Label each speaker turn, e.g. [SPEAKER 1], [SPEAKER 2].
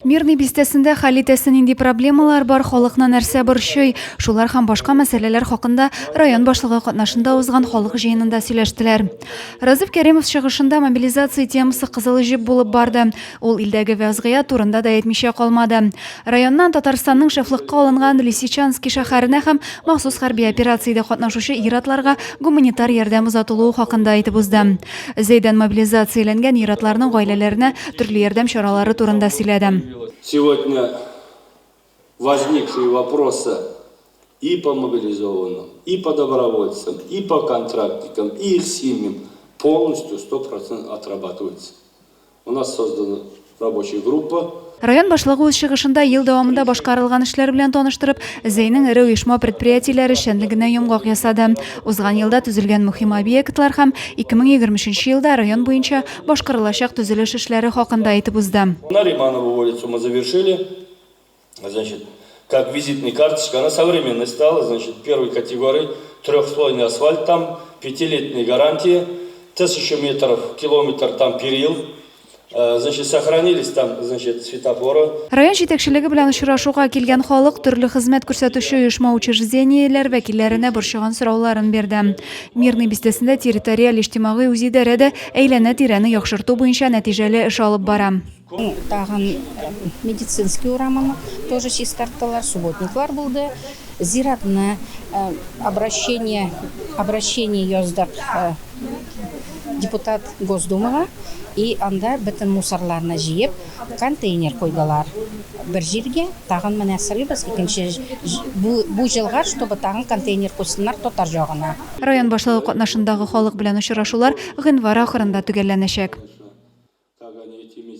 [SPEAKER 1] Мирный бистәсендә хәл итәсе нинди проблемалар бар, халыкны нәрсә борчый? Шулар һәм башка мәсьәләләр хакында район башлыгы катнашында узган халык җыенында сөйләштеләр. Разиф Кәримов чыгышында мобилизация темасы кызыл җеп булып барды. Ул илдәге вәзгыять турында да әйтмичә калмады. Районнан Татарстанның шефлыкка алынган Лисичански шәһәренә һәм махсус хәрби операциядә катнашучы ир-атларга гуманитар ярдәм озатылуы хакында әйтеп узды. Зәйдән мобилизацияләнгән ир-атларның гаиләләренә төрле ярдәм чаралары турында сөйләде.
[SPEAKER 2] Сегодня возникшие вопросы и по мобилизованным, и по добровольцам, и по контрактникам, и их семьям полностью 100% отрабатываются. У нас создана рабочая группа.
[SPEAKER 1] Район башлыгы үз чыгышында ел дәвамында башкарылган эшләр белән таныштырып, Зәйнең эре оешма-предприятиеләре эшчәнлегенә йомгак ясады. Узган елда төзелгән мөһим объектлар һәм 2023 елда район буенча башкарылачак төзелеш эшләре хакында әйтеп узды.
[SPEAKER 2] Нариманову улицу мы завершили, значит, как визитная карточка, она современной стала, значит, первой категории, трехслойный асфальт там, пятилетняя гарантия, 1000 метров, километр там перил, Значит, сохранились там, значит, светофоры.
[SPEAKER 1] Район җитәкчелеге белән очрашуга килгән халык төрле хезмәт күрсәтүче оешма-учреждениеләр вәкилләренә борчыган сорауларын бирде. Мирный бистәсендә территориаль иҗтимагый үзидарә дә әйләнә-тирәне яхшырту буенча нәтиҗәле эш алып бара.
[SPEAKER 3] Тагын Медицинский урамын тоже чистарттылар, субботниклар булды. Зиратны обращение, обращение яздык депутат Госдумага и анда бөтен мусорларны җыеп контейнер куйдылар бер җиргә. Тагын менә сорыйбыз икенче бу, бу җылга, чтобы тагын контейнер куйсыннар татар җагына.
[SPEAKER 1] Район башлыгы катнашындагы халык белән очрашулар гыйнвар ахырында төгәлләнәчәк.